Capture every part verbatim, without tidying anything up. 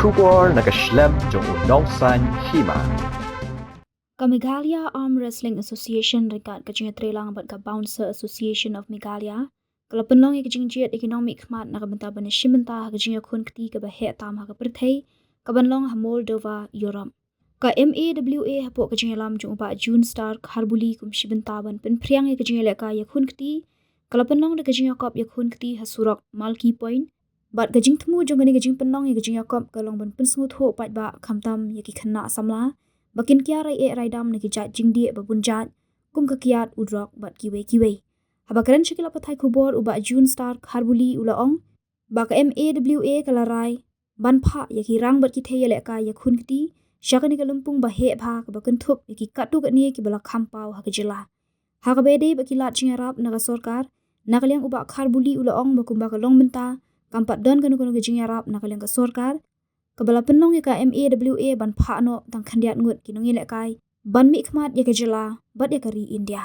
Khubor na ka shlem jong u Nongsaiñ Hima. Ka Meghalaya Arm Wrestling Association ryngkat ka jingïatreilang bad ka Bouncer Association of Meghalaya ka la pynlong ïa ka jingjied ïa ki nongmihkhmat na ka bynta ban ïashim bynta ha ka jingïakhun kti kaba heh tam ha ka pyrthei, kaban long ha Moldova, Europe. Ka M A W A hapoh ka jingïalam jong u Bah June Star Kharbuli kum shi bynta ban pynphriang ïa ka jingïalehkai ïakhun kti, ka la pynlong da ka jingïakop ïakhun kti ha surok Malki Point. Bad ka jingthmu jong kane ka jingpynlong ïa ka jingïakop ka long ban pynsngewthuh paidbah khamtam ïa ki khynnah samla ba kin kiar rai eh rai dam na ki jait jingdih ba bun jait kum ka kiad, u drok bad kiwei kiwei. Haba kren sha ki lad pathai khubor, u Bah June Star Kharbuli u la ong ba ka M A W A ka la rai ban phah ïa ki rang bad ki thei ïalehkai ïakhun kti sha kane ka lympung ba heh bha kaba kynthup ïa ki katto katne kiba la kham paw ha ka jylla. Ha kaba ïadei bad ki lad jingïarap na ka sorkar, na ka liang u Bah Kharbuli u la ong ba kumba ka long mynta kam pat don kano kano ka jingïarap na ka liang ka sorkar, kaba la pynlong ïa ka M A W A ban phah noh tang khyndiat ngut ki nongïalehkai ban mihkhmat ïa ka jylla bad ïa ka ri India.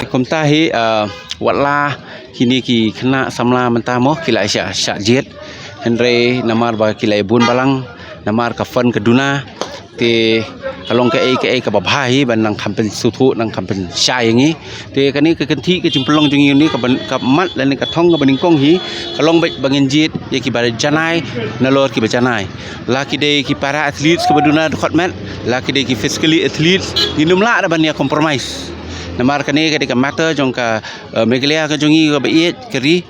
Kumta hi, uh, wat la kine ki khynnah samla mynta mo ki la shah shah jied. Hynrei namar ba ki la bun balang, namar ka fund ka duna, te ka long kaei kaei kaba bha hi ban nang kham pynsngewthuh, nang kham pynshai ïa ngi. Te kane ka kynthih ka jingpynlong jong ngi ne ka ban, ka mat lane ka thong kaba nyngkong hi ka long beit ba ngin jied ïa kiba janai nalor kiba janai. La ki dei ki para athletes kiba duna dkhot met, la ki dei ki physically athletes, ngin ym lah da ban ïa compromise. Namar kane ka dei ka matter jong ka, eh, Meghalaya ka jong ngi kaba ïeit ka ri,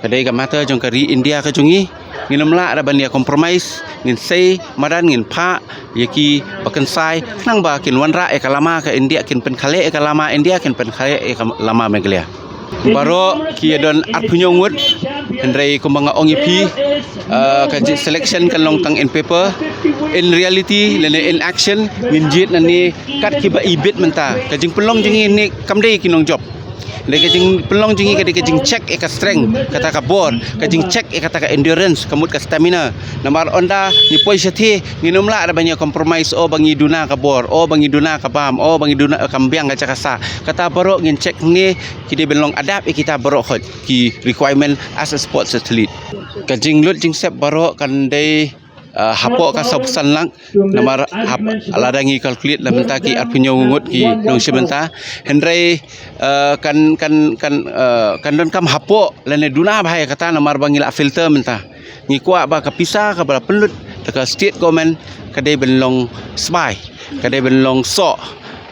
ka dei ka matter jong ka ri India ka jong ngi. Ngin ym lah da ban ïa compromise, ngin sei madan, ngin phah ïa kiba kynsai khnang ba kin wanrah ïa ka lama ka India, kin pynkhaleh ïa ka lama India, kin pynkhaleh ïa ka lama Meghalaya. Baroh ki ïa don arphew hynñiew ngut, hynrei kumba nga ong ïa phi, uh, ka ji-, selection kan long tang in paper. In reality lane in action ngin jied nangne kat kiba ibit mynta. Ka jingpynlong jong ngi ne kam dei ki nongjop. Dei ka jingpynlong jong ngi ka dei ka jingcheck ïa ka strength, kata ka bor, ka jingcheck ïa kata ka endurance, ka mut ka stamina. Namar ynda ngi poi shathie ngin ym lah da ban ïa compromise, o ba ngi duna ka bor, o ba ngi duna ka bam, o ba ngi duna kam biang ka jaka sah. Kata baroh ngin check ne ki dei ban long adapt ïa kita baroh khoit ki requirement as a sports athlete. Ka jinglut jingsep baroh kan dei, uh, hapoh ka sawphew san lak, namar hap-, lada ngi calculate la mynta ki arphew hynñiew ngut ki nongshim bynta. Hynrei, uh, kan, kan, kan, uh, kan donkam hapoh lane duna bha ïa kata namar ba ngi la filter mynta. Ngi kwah ba ka pisa kaba la pynlut da ka state government ka dei ban long sbai, ka dei ban long soh.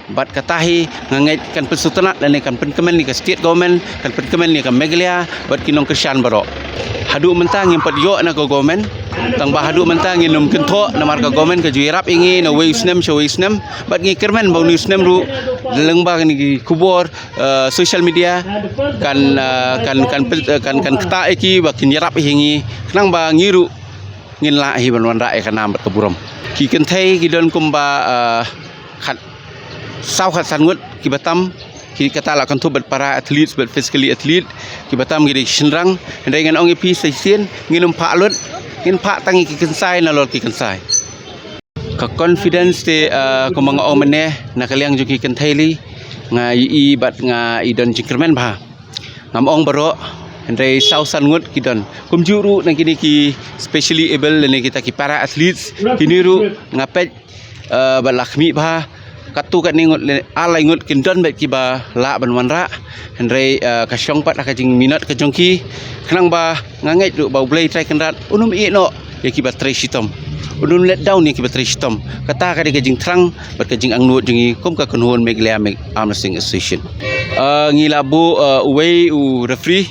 Bad kata hi nga ngeit kan pynsngewtynnat lane kan pynkmen ïa ka state government, kan pynkmen ïa ka Meghalaya bad ki nongkyrshan baroh. Haduh mynta ngim pat ïoh na ka government, tang ba haduh mynta ngin ym kynthoh namar ka government ka ju ïarap ïa ngi na wei u snem sha wei u snem. Bad ngi kyrmen ba une u snem ruh lyngba kine ki khubor, eh, social media kan, eh, kan, kan, kan, kan ktah ïa ki ba kin ïarap ïa ngi khnang ba ngi ruh ngin lah hi ban wanrah ïa ka nam bad ka burom. Ki kynthei ki don kumba, eh, khat saw khat san ngut kiba tam, ki kata la kynthup bad para athletes bad physically athlete, kiba tam ki dei ki shynrang. Hynrei ngan ong ïa phi sa shisien ngin ym phah lut, ngin phah tang ïa ki kynsai nalor ki kynsai. Ka confidence te, ah, kumba nga ong mynne, na ka liang jong ki kynthei lei nga ïohi bad nga i don jingkyrmen bha. Ngam ong baroh, hynrei saw san ngut ki don. Kumjuh ruh na kine ki specially able lane kita ki para athletes, kine ruh nga peit, ah, bad la khmih bha. Katto katne ngut lane ar lai ngut kin don bad kiba lah ban wanrah. Hynrei, ah, ka shong pat ha ka jingminot ka jong ki. Khnang ba nga ngeit ruh ba U Blei Trai Kynrad un ym ïeh noh ïa kiba trei shitom. Un ym let down ïa kiba trei shitom. Kata ka dei ka jingthrang bad ka jingangnud jong ngi kum ka kynhun Meghalaya Meg-, Arm Wrestling Association. Ah, ngi la buh, ah, uwei u referee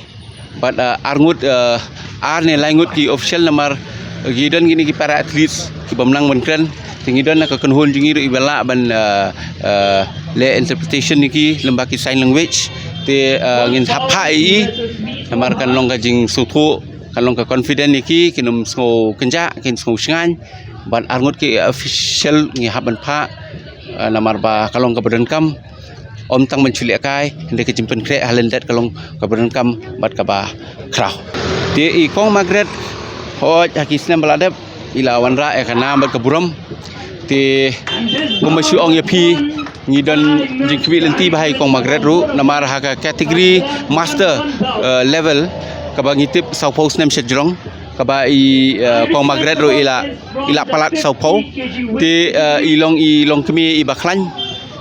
bad, ah, ar ngut, ah, ar ne lai ngut ki official namar, ah, ngi don kine ki para athletes kibym nang ban kren. Te ngi don na ka kynhun jong ngi ruh iba lah ban, ah, ah, leh interpretation ïa ki lyngba ki sign language. Te, ah, ngin hap phah ïa i namar kan long ka jingsngewthuh, kan long ka confident ïa ki, kin ym sngew kynjah, kin sngew shngaiñ. Bad ar ngut ki official ngi hap ban phah, ah, namar ba ka long kaba donkam. Ym tang ban shu lehkai, hynrei ka jingpynkhreh ha lyndet ka long kaba donkam bad kaba khraw. Te i Kong Margaret, hooid ha ki snem ba la dep i la wanrah ïa ka nam bad ka burom. Te kumba shu ong ïa phi, ngi don jingkhmih lynti bha ïa i Kong Margaret ruh namar ha ka category master, eh, level kaba ngi tip sawphew snem sha jrong, kaba i, eh, Kong Margaret ruh i la, i la palat sawphew. Te, eh, i long, i long kmie iba khlaiñ,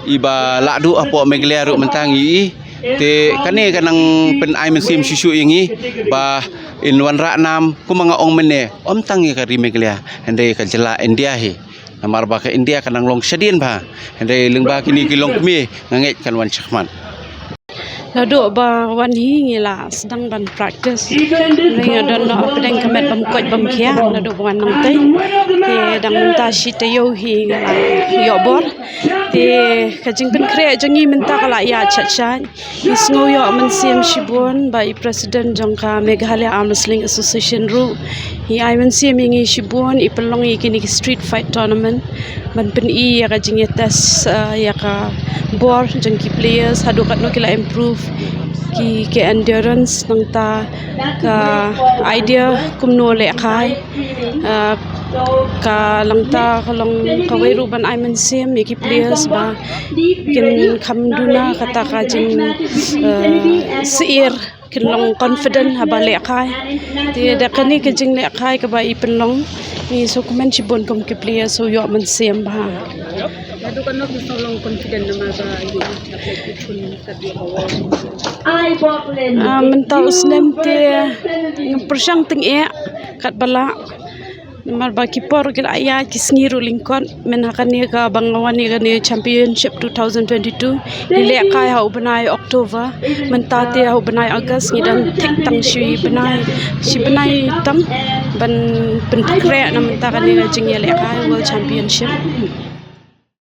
iba lah duh hapoh Meghalaya ruh mynta ngi ïohi. Te kane ka nang pyn-ai mynsiem shuh shuh ïa ngi ba in wanrah nam kumba nga ong mynne, ym tang ïa ka ri Meghalaya, hynrei ka jylla India hi. Namar ba ka India ka nang long shadien bha, hynrei lyngba kine ki longkmie nga ngeit kan wan shakhmat. Naduh ba wan hi ngi la sdang ban practice. Ngi don noh hapdeng ka met bym koit bym khiah naduh ba wan nangtei. Te dang mynta shi taïew hi ngi la ïoh bor. Te ka jingpynkhreh jong ngi mynta ka la ïaid shat shat. Ngi sngew ïoh mynsiem shibun ba i president jong ka Meghalaya Arm Wrestling Association ruh i ai mynsiem ïa ngi shibun, i pynlong ïa kine ki street fight tournament ban pyni ïa ka jingïatest, eh, ïa ka bor jong ki players haduh katno ki la improve ki, ki endurance, nangta ka idea kumno lehkai, eh, Ka long ta ka long kawei ruh ban ai mynsiem ïa ki players ba kin kham duna kata ka jing, eh, syier, kin long confident haba lehkai. Te da kane ka jinglehkai kaba i pynlong, ngi sngewkmen shibun kum ki players, sngewyoh mynsiem bha. Naduh katno phi sngew long confident namar ba ïa u Chaplek u chun kat ïa ka wall? Ah, mynta u snem te nga pyrshang tyngeh katba lah. Namar ba ki por ki la ïaid ki sngi ruh lyngkot, myn ha kane kaba nga wan ïa kane championship two thousand twenty-two. Ngi lehkai ha u bnai October, mynta te ha u bnai August ngi dang thik tang shi bnai, shi bnai tang ban pynpynkhreh na mynta kane ka jingïalehkai World Championship.